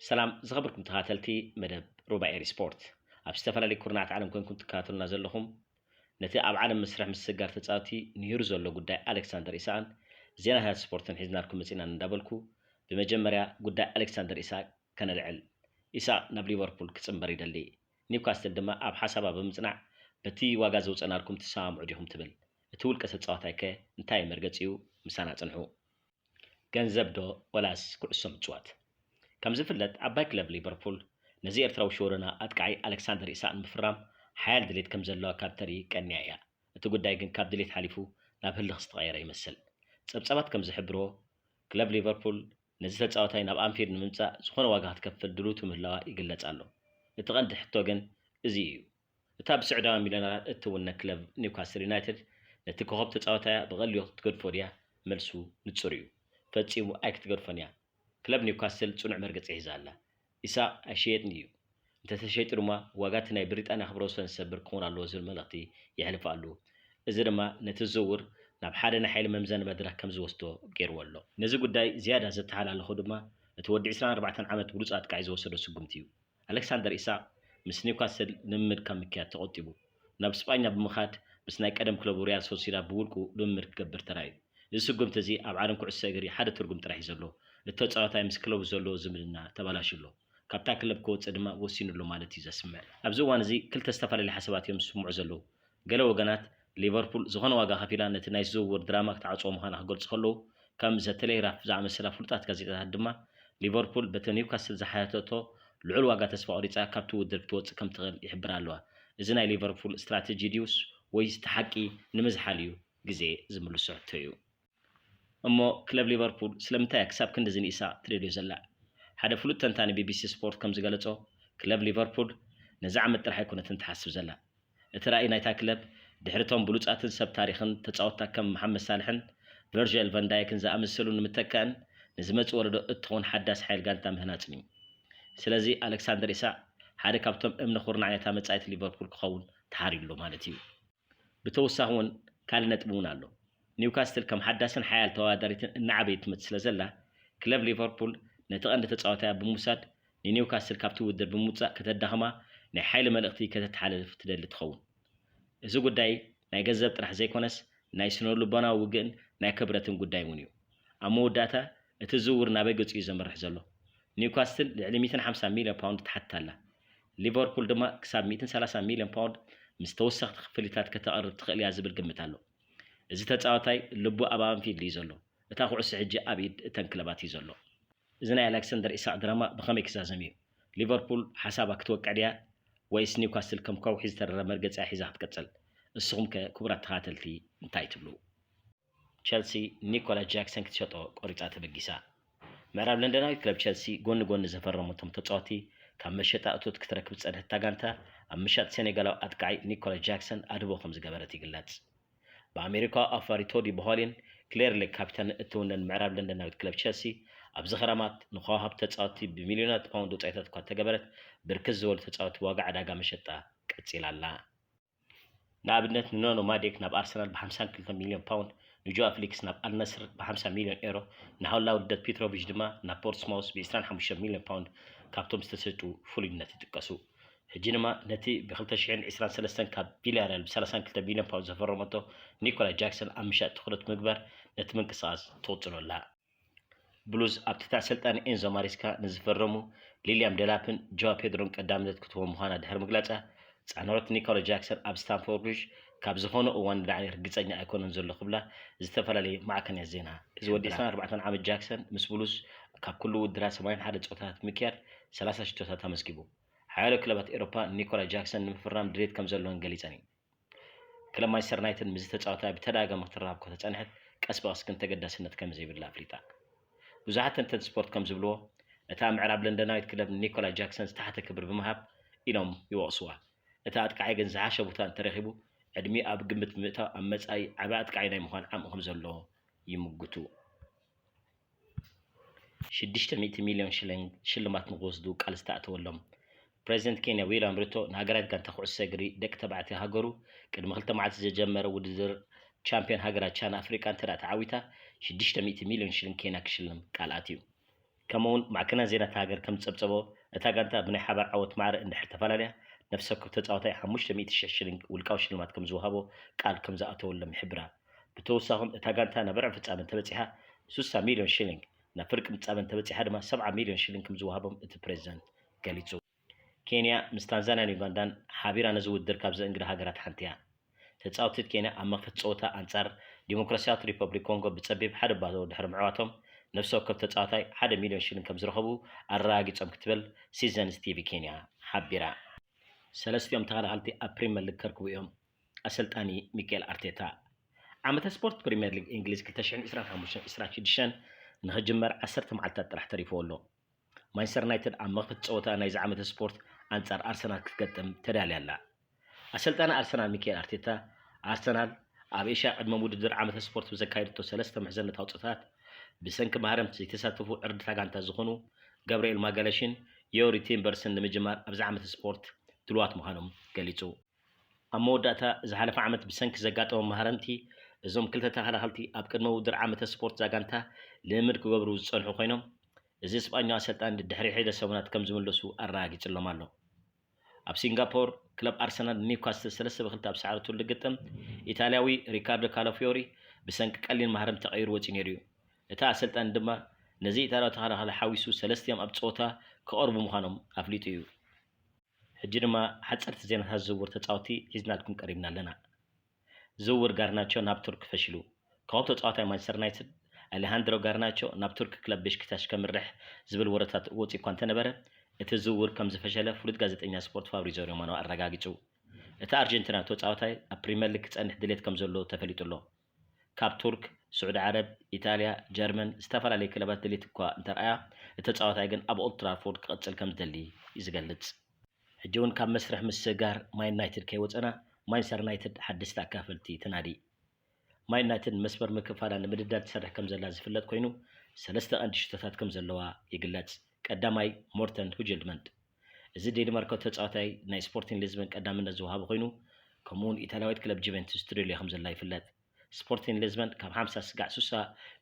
ሰላም ዝኸበርኩም ተኸታተልቲ መደብ ሩባ ኤሪ ስፖርት፣ ኣብ ዝተፈላለዩ ኩርናዓት ዓለም ኮንኩም ትከታተሉና ዘለኹም፣ ነቲ ኣብ ዓለም መስርሕ ምስግጋር ተጻወቲ ንሂሩ ዘሎ ጉዳይ ኣሌክሳንደር ኢሳቕን ዜናታት ስፖርትን ሒዝናልኩም መጺእና እንዳበልኩ፣ ብመጀመርያ ጉዳይ ኣሌክሳንደር ኢሳቕ ከነልዕል። ኢሳቕ ናብ ሊቨርፑል ክጽንበር ይደሊ። ኒውካስትል ድማ ኣብ ሓሳባ ብምጽናዕ፣ በቲ ዋጋ ዘውጸናልኩም ትሰማምዑ ዲኹም ትብል። እቲ ውልቀ ተጻዋታይ ከ እንታይ መርገጺኡ? ምሳና ጽንሑ። ገንዘብ ዶ ወላስ ኩዕሶ ምጽዋት? ከም ዝፍለጥ፣ ዓባይ ክለብ ሊቨርፑል ነዚ ኤርትራዊ ሽወደና ኣጥቃዓይ ኣሌክሳንደር ኢሳቕ ንምፍራም ሓያል ድሌት ከም ዘለዋ ካብ ተርኢ ቀንያ እያ። እቲ ጉዳይ ግን ካብ ድሌት ሓሊፉ ናብ ህልኽ ዝተቐየረ ይመስል። ጸብጻባት ከም ዝሕብርዎ፣ ክለብ ሊቨርፑል ነዚ ተጻዋታይ ናብ ኣንፊልድ ንምምጻእ ዝኾነ ዋጋ ክትከፍል ድልውቲ ምህላዋ ይግለጽ ኣሎ። እቲ ቀንዲ ሕቶ ግን እዚ እዩ። እታ ብስዑዳውያን ሚልዮነራት እትውነ ክለብ ኒውካስል ዩናይትድ ነቲ ኮኸብ ተጻዋታያ ብቐሊሉ ክትገድፎ ድያ? መልሱ ንጹር እዩ። ፈጺሙ ኣይክትገድፎን እያ። ክለብ ኒውካስል ጽኑዕ መርገጺ ሒዛ ኣላ። ኢሳቕ ኣይሽየጥን እዩ። እንተተሸይጡ ድማ ዋጋ እቲ ናይ ብሪጣንያ ክብረ ወሰን ዝሰብር ክኸውን ኣለዎ ዝብል መልእኽቲ የሕልፍ ኣሎ። እዚ ድማ ነቲ ዝውውር ናብ ሓደ ናይ ሓይሊ መምዘኒ መድረኽ ከም ዝወስዶ ገይርዎ ኣሎ። ነዚ ጉዳይ ዝያዳ ዘተሓላለኾ ድማ እቲ ወዲ ዕስራን ኣርባዕተን ዓመት ብሉጽ ኣጥቃዒ ዝወሰዶ ስጉምቲ እዩ። ኣሌክሳንደር ኢሳቕ ምስ ኒውካስል ልምምድ ካብ ምክያድ ተቖጢቡ፣ ናብ ስጳኛ ብምኻድ ምስ ናይ ቀደም ክለቡ ሪያል ሶሲዳድ ብውልቁ ልምምድ ክገብር ተራእዩ። እዚ ስጉምቲ እዚ ኣብ ዓለም ኩዕሶ እግሪ ሓደ ትርጉም ጥራሕ እዩ ዘለዎ። እቲ ተጻዋታይ ምስ ክለቡ ዘለዎ ዝምድና ተባላሽዩ ኣሎ። ካብታ ክለብ ክወጽእ ድማ ወሲኑ ኣሎ ማለት እዩ ዘስምዕ። ኣብዚ እዋን እዚ ክልተ ዝተፈላለዩ ሓሳባት እዮም ዝስምዑ ዘለዉ። ገለ ወገናት ሊቨርፑል ዝኾነ ዋጋ ከፊላ ነቲ ናይ ዝውውር ድራማ ክትዓጽዎ ምዃና ክገልጹ ከለዉ፣ ከም ዘ ቴሌግራፍ ዝኣመሰላ ፍሉጣት ጋዜጣታት ድማ፣ ሊቨርፑል በቲ ኒውካስል ዝሓተቶ ልዑል ዋጋ ተስፋ ቆሪጻ ካብቲ ውድድር ክትወጽእ ከም ትኽእል ይሕብራ ኣለዋ። እዚ ናይ ሊቨርፑል ስትራተጂ ድዩስ ወይስ እቲ ሓቂ ንምዝሓል እዩ? ግዜ ዝምልሶ ሕቶ እዩ። እሞ ክለብ ሊቨርፑል ስለምንታይ እያ ክሳብ ክንድዚ ንኢሳቕ ትደልዮ ዘላ? ሓደ ፍሉጥ ተንታኒ ቢቢሲ ስፖርት ከም ዝገለጾ፣ ክለብ ሊቨርፑል ነዚ ዓመት ጥራሕ ኣይኮነትን ትሓስብ ዘላ። እቲ ራእይ ናይታ ክለብ፣ ድሕሪ እቶም ብሉጻትን ሰብ ታሪኽን ተጻወትታ ከም መሓመድ ሳልሕን ቨርጅል ቫን ዳይክን ዝኣመሰሉ ንምትካእን ንዝመጽእ ወለዶ እትኸውን ሓዳስ ሓይል ጋንታ ምህናጽን እዩ። ስለዚ ኣሌክሳንደር ኢሳቕ ሓደ ካብቶም እምነ ኩርናዕ ናይታ መጻኢት ሊቨርፑል ክኸውን ተሓርዩ ኣሎ ማለት እዩ። ብተወሳኺ እውን ካልእ ነጥቢ እውን ኣሎ። ኒውካስትል ከም ሓዳስን ሓያል ተወዳዳሪትን እናዓበየት ትመጽእ ስለ ዘላ፣ ክለብ ሊቨርፑል ነቲ ቀንዲ ተጻዋታያ ብምውሳድ ንኒውካስትል ካብቲ ውድድር ብምውጻእ ከተዳኽማ ናይ ሓይሊ መልእኽቲ ከተተሓላልፍ ትደሊ ትኸውን። እዚ ጉዳይ ናይ ገንዘብ ጥራሕ ዘይኮነስ ናይ ስነ ልቦናዊ ውግእን ናይ ክብረትን ጉዳይ እውን እዩ። ኣብ መወዳእታ እቲ ዝውውር ናበይ ገጹ እዩ ዘምርሕ ዘሎ? ኒውካስትል ልዕሊ ሚእትን ሓምሳን ሚልዮን ፓውንድ ትሓትት ኣላ። ሊቨርፑል ድማ ክሳብ ሚእትን ሰላሳን ሚልዮን ፓውንድ ምስ ተወሰኽቲ ክፍሊታት ከተቕርብ ትኽእል እያ ዝብል ግምት ኣሎ። እዚ ተጻዋታይ ልቡ ኣብ ኣንፊልድ እዩ ዘሎ። እታ ኩዕሶ ሕጂ ኣብ ኢድ እተን ክለባት እዩ ዘሎ። እዚ ናይ ኣሌክሳንደር ኢሳቕ ድራማ ብኸመይ ክዛዘም እዩ? ሊቨርፑል ሓሳባ ክትወቅዕ ድያ? ወይስ ኒውካስትል ከም ከውሒ ዝተረረ መርገጺኣ ሒዛ ክትቅጽል? እስኹም ከ ክቡራት ተኸታተልቲ እንታይ ትብሉ? ቸልሲ ኒኮላ ጃክሰን ክትሸጦ ቆሪጻ ተበጊሳ። ምዕራብ ለንደናዊት ክለብ ቸልሲ ጎኒ ጎኒ ዘፈረመቶም ተጻወቲ ካብ መሸጣ እቶት ክትረክብ ዝጸንሐት እታ ጋንታ፣ ኣብ ምሻጥ ሴኔጋላዊ ኣጥቃዓይ ኒኮላ ጃክሰን ኣድህቦ ከም ዝገበረት ይግለጽ። ብኣሜሪካዊ ኣፍራሪ ቶዲ ቦሆሊን ክሌር ሌክ ካፒታል እትውነን ምዕራብ ለንደናዊት ክለብ ቸልሲ፣ ኣብዚ ክረማት ንኮኾብ ተጻወቲ ብሚልዮናት ፓውንድ ወጻኢታት እኳ እንተገበረት፣ ብርክት ዝበሉ ተጻወቲ ዋጋ ዕዳጋ መሸጣ ቀጺላ ኣላ። ንኣብነት ንኖኖ ማዴክ ናብ ኣርሰናል ብ ሓምሳን ክልተን ሚልዮን ፓውንድ፣ ንጆኣ ፍሊክስ ናብ ኣልነስር ብ ሓምሳ ሚልዮን ኤሮ፣ ንሆላንዳዊ ፒትሮቪች ድማ ናብ ፖርትስማውስ ብ ዕስራን ሓሙሽተን ሚልዮን ፓውንድ ካብቶም ዝተሸጡ ፍሉይነት ይጥቀሱ። ሕጂ ድማ ነቲ ብ ክልተ ሽሕን ዕስራን ሰለስተን ካብ ቪላርያል ብ ሰላሳን ክልተን ሚልዮን ፓውንድ ዘፈረመቶ ኒኮላይ ጃክሰን ኣብ ምሻጥ ትኹረት ምግባር ነቲ ምንቅስቓስ ትቕጽሎ ኣላ። ብሉዝ ኣብ ትሕቲ ኣሰልጣኒ ኤንዞ ማሬስካ ንዝፈረሙ ሊልያም ደላፕን ጆዋ ፔድሮን ቀዳምነት ክትህቦ ምዃና ድሕሪ ምግላጻ፣ ጻንሖት ኒኮላ ጃክሰን ኣብ ስታንፎርድ ብሪጅ ካብ ዝኾነ እዋን ንላዕሊ ርግጸኛ ኣይኮነን ዘሎ ክብላ ዝተፈላለየ ማዕከናት ዜና እዚ ወዲ ይሕብራ። ዕስራን ኣርባዕተን ዓመት ጃክሰን ምስ ብሉዝ ካብ ኩሉ ውድድራት ሰማንያን ሓደ ጸወታታት ብምክያድ ሰላሳ ሽቶታት ኣመዝጊቡ። ሓያሎ ክለባት ኤውሮፓ ንኒኮላ ጃክሰን ንምፍራም ድሌት ከም ዘለወን ገሊጸን እዩ። ክለብ ማንቸስተር ዩናይትድ ምስዚ ተጻዋታይ ብተደጋጋሚ ክትራኸብ እኳ ተጸንሐት፣ ቀስ ብቐስ ግን ተገዳስነት ከም ዘይብላ ኣፍሊጣ። ብዙሓት ተንተንቲ ስፖርት ከም ዝብልዎ፣ እታ ምዕራብ ለንደናዊት ክለብ ንኒኮላ ጃክሰን ዝተሓተ ክብሪ ብምሃብ ኢሎም ይወቕስዋ። እቲ ኣጥቃዓይ ግን ዝሓሸ ቦታ እንተረኺቡ፣ ዕድሚኡ ኣብ ግምት ብምእታው ኣብ መጻኢ ዓቢ ኣጥቃዓይ ናይ ምዃን ዓቕሚ ከም ዘለዎ ይምጉቱ። ሽዱሽተ ሚእቲ ሚልዮን ሽሊንግ ሽልማት ንክወስዱ ቃል ዝተኣተወሎም ፕሬዚደንት ኬንያ ዊልያም ሩቶ ንሃገራዊት ጋንታ ኩዕሶ እግሪ ደቂ ተባዕትዮ ሃገሩ ቅድሚ ክልተ መዓልቲ ዝጀመረ ውድድር ቻምፒዮን ሃገራት ቻን ኣፍሪቃ እንተ ተዓዊታ ሽዱሽተ ሚእቲ ሚልዮን ሽሊንግ ኬንያ ክሽልም ቃል ኣትዩ። ከምኡውን ማዕከናት ዜና እታ ሃገር ከም ዝጸብጸቦ፣ እታ ጋንታ ብናይ ሓባር ዓወት ማዕረ እንድሕር ተፈላለያ፣ ነፍሲ ወከፍ ተጻዋታይ ሓሙሽተ ሚእቲ ሽሕ ሽሊንግ ውልቃዊ ሽልማት ከም ዝወሃቦ ቃል ከም ዝኣተወሎም ይሕብራ። ብተወሳኹም እታ ጋንታ ናብ ርብዒ ፍጻመ እንተበጺሓ፣ ስሳ ሚልዮን ሽሊንግ፣ ናብ ፍርቂ ፍጻመ እንተበጺሓ ድማ ሰብዓ ሚልዮን ሽሊንግ ከም ዝወሃቦም እቲ ፕሬዚዳንት ገሊጹ። ኬንያ ምስ ታንዛንያን ዩጋንዳን ሓቢራ ነዚ ውድድር ካብ ዘእንግዳ ሃገራት ሓንቲ እያ። ተጻወትቲ ኬንያ ኣብ መኽፈቲ ጸወታ ኣንጻር ዲሞክራሲያዊት ሪፐብሊክ ኮንጎ ብጸቢብ ሓደ ባዶ ድሕሪ ምዕዋቶም፣ ነፍሲ ወከፍ ተጻዋታይ ሓደ ሚልዮን ሽሊንግ ከም ዝረኸቡ ኣረጋጊጾም ክትብል ሲዘንስ ቲቪ ኬንያ ሓቢራ። ሰለስቲኦም ተኸላኸልቲ ኣብ ፕሪምየር ሊግ ከርክቡ እዮም፣ ኣሰልጣኒ ሚካኤል ኣርቴታ። ዓመተ ስፖርት ፕሪምየር ሊግ እንግሊዝ ክልተ ሽሕን ዕስራን ሓሙሽተን ዕስራን ሽዱሽተን ንኽጅመር ዓሰርተ መዓልታት ጥራሕ ተሪፍዎ ኣሎ። ማንቸስተር ዩናይትድ ኣብ መኽፈቲ ጸወታ ናይዚ ዓመተ ስፖርት ኣንጻር ኣርሰናል ክትገጥም ተዳልያ ኣላ። ኣሰልጣኒ ኣርሰናል ሚካኤል ኣርቴታ፣ ኣርሰናል ኣብ ኤሽያ ቅድመ ውድድር ዓመተ ስፖርት ብዘካየደቶ ሰለስተ መሕዘነታዊ ጸወታታት ብሰንኪ ማህረምቲ ዘይተሳተፉ ዕርድታ ጋንታ ዝኾኑ ገብርኤል ማጋለሽን ዮሪ ቲምበርስን ንምጅማር ኣብዚ ዓመተ ስፖርት ድሉዋት ምዃኖም ገሊጹ። ኣብ መወዳእታ ዝሓለፈ ዓመት ብሰንኪ ዘጋጠሞም ማህረምቲ፣ እዞም ክልተ ተኸላኸልቲ ኣብ ቅድመ ውድድር ዓመተ ስፖርት እዛ ጋንታ ልምምድ ክገብሩ ዝጸንሑ ኮይኖም፣ እዚ ስጳኛዊ ኣሰልጣኒ ድሕሪ ሒደ ሰሙናት ከም ዝምለሱ ኣረጋጊጽሎም ኣሎ። ኣብ ሲንጋፖር፣ ክለብ ኣርሰናል ንኒውካስትል ሰለስተ ብ ክልተ ኣብ ዝሰዓረትሉ ግጥም፣ ኢጣልያዊ ሪካርዶ ካላፊዮሪ ብሰንኪ ቀሊል ማህረምቲ ተቐይሩ ወጺኡ ነይሩ እዩ። እቲ ኣሰልጣኒ ድማ ነዚ ኢጣልያዊ ተኸላኻሊ ሓዊሱ ሰለስቲኦም ኣብ ጸወታ ክቐርቡ ምዃኖም ኣፍሊጡ እዩ። ሕጂ ድማ ሓጸርቲ ዜናታት ዝውውር ተጻወትቲ ሒዝናልኩም ቀሪብና ኣለና። ዝውውር ጋርናቾ ናብ ቱርክ ፈሺሉ። ኮኸብ ተጻዋታይ ማንቸስተር ዩናይትድ ኣሌሃንድሮ ጋርናቾ ናብ ቱርክ ክለብ ቤሽክታሽ ከምርሕ ዝብል ወረታት ወጺኡ እኳ እንተነበረ፣ እቲ ዝውውር ከም ዝፈሸለ ፍሉጥ ጋዜጠኛ ስፖርት ፋብሪዞ ሮማኖ ኣረጋጊጹ። እቲ ኣርጀንቲናዊ ተጻዋታይ ኣብ ፕሪምየር ሊግ ክጸንሕ ድሌት ከም ዘለዎ ተፈሊጡ ኣሎ። ካብ ቱርክ፣ ስዑዲ ዓረብ፣ ኢጣልያ፣ ጀርመን ዝተፈላለዩ ክለባት ድሌት እኳ እንተርኣያ፣ እቲ ተጻዋታይ ግን ኣብ ኦልድ ትራፎርድ ክቕጽል ከም ዝደሊ እዩ ዝገልጽ። ሕጂ እውን ካብ መስርሕ ምስግጋር ማን ዩናይትድ ከይወጸና፣ ማንቸስተር ዩናይትድ ሓደስቲ ኣካፈልቲ ትናዲ። ማን ዩናይትድ ንመስመር ምክፋላ ንምድልዳል ትሰርሕ ከም ዘላ ዝፍለጥ ኮይኑ፣ ሰለስተ ቀንዲ ሽቶታት ከም ዘለዋ ይግለጽ። ቀዳማይ ሞርተን ሁጀልድመንድ። እዚ ዴንማርካዊ ተጻዋታይ ናይ ስፖርቲንግ ሊዝበን ቀዳምነት ዝወሃቦ ኮይኑ፣ ከምኡውን ኢጣልያዊት ክለብ ጁቬንቱስ ትደልዮ ከም ዘላ ይፍለጥ። ስፖርቲንግ ሊዝበን ካብ ሓምሳ ስጋዕ ስሳ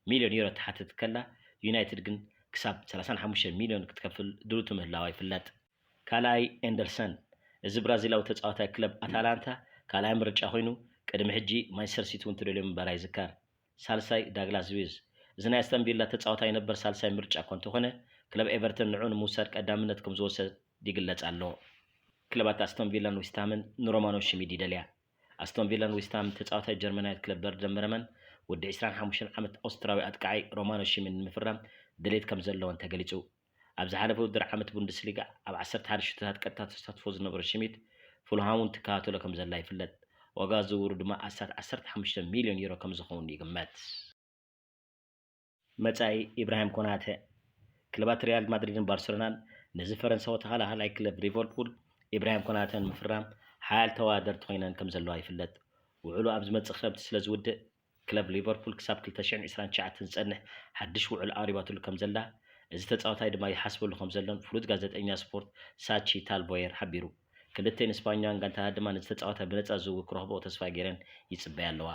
ሚልዮን ዩሮ ትሓትት ከላ፣ ዩናይትድ ግን ክሳብ ሰላሳን ሓሙሽተን ሚልዮን ክትከፍል ድሉት ምህላዋ ይፍለጥ። ካልኣይ ኤንደርሰን። እዚ ብራዚላዊ ተጻዋታይ ክለብ ኣታላንታ ካልኣይ ምርጫ ኮይኑ፣ ቅድሚ ሕጂ ማንቸስተር ሲቲ እውን ትደልዮ ምንባራ ይዝከር። ሳልሳይ ዳግላስ ሉዊዝ። እዚ ናይ ኣስተን ቪላ ተጻዋታይ ነበር ሳልሳይ ምርጫ እኳ እንተኾነ፣ ክለብ ኤቨርተን ንዕኡ ንምውሳድ ቀዳምነት ከም ዝወሰድ ይግለጽ ኣሎ። ክለባት ኣስቶን ቪላን ዌስትሃምን ንሮማኖ ሽሚድ ይደልያ። ኣስቶን ቪላን ዌስትሃምን ተጻዋታይ ጀርመናዊት ክለብ ቨርደር ብረመን ወዲ ዕስራን ሓሙሽተን ዓመት ኣውስትራዊ ኣጥቃዓይ ሮማኖ ሽሚድ ንምፍራም ድሌት ከም ዘለወን ተገሊጹ። ኣብ ዝሓለፈ ውድድር ዓመት ቡንደስሊጋ ኣብ ዓሰርተ ሓደ ሽቶታት ቀጥታ ተሳትፎ ዝነበሮ ሽሚድ፣ ፉልሃም እውን ትከታተሎ ከም ዘላ ይፍለጥ። ዋጋ ዝውውሩ ድማ ኣስታት ዓሰርተ ሓሙሽተ ሚልዮን ዩሮ ከም ዝኸውን ይግመት። መጻኢ ኢብራሂም ኮናተ። ክለባት ሪያል ማድሪድን ባርሰሎናን ነዚ ፈረንሳዊ ተኸላኻላይ ክለብ ሊቨርፑል ኢብራሂም ኮናተ ንምፍራም ሓያል ተወዳደርቲ ኮይነን ከም ዘለዋ ይፍለጥ። ውዕሉ ኣብ ዝመጽእ ክረምቲ ስለ ዝውድእ፣ ክለብ ሊቨርፑል ክሳብ ክልተ ሽሕን ዕስራን ትሽዓተን ዝጸንሕ ሓድሽ ውዕል ኣቕሪባትሉ ከም ዘላ፣ እዚ ተጻዋታይ ድማ ይሓስበሉ ከም ዘሎን ፍሉጥ ጋዜጠኛ ስፖርት ሳቺ ታልቦየር ሓቢሩ። ክልተን ስፓኛውያን ጋንታታት ድማ ነዚ ተጻዋታይ ብነጻ ዝውውር ክረኽብኦ ተስፋ ገይረን ይጽበያ ኣለዋ።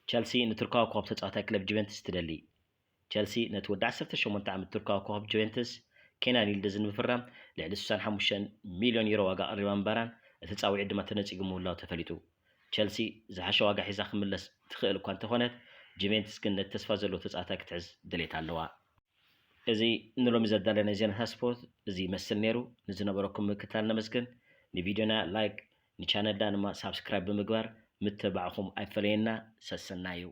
ቸልሲ ንቱርካዊ ኮኸብ ተጻዋታይ ክለብ ጁቬንትስ ትደሊ። ቸልሲ ነቲ ወዲ ዓሰርተ ሸሞንተ ዓመት ቱርካዊ ኮኸብ ጁቬንትስ ኬናን ይልድዝ ንምፍራም ልዕሊ ስሳን ሓሙሽተን ሚልዮን ዩሮ ዋጋ ኣቕሪባ ምንባራን እቲ ጻውዒት ድማ ተነጺጉ ምህላው ተፈሊጡ። ቸልሲ ዝሓሸ ዋጋ ሒዛ ክምለስ ትኽእል እኳ እንተኾነት፣ ጁቬንትስ ግን ነቲ ተስፋ ዘለዎ ተጻዋታይ ክትሕዝ ድሌት ኣለዋ። እዚ ንሎሚ ዘዳለናዮ ዜናታት ስፖርት እዚ ይመስል ነይሩ። ንዝነበረኩም ምክትታል ነመስግን። ንቪድዮና ላይክ፣ ንቻነልና ድማ ሳብስክራይብ ብምግባር ምትብባዕኹም ኣይፈለየና። ሰሰናዩ።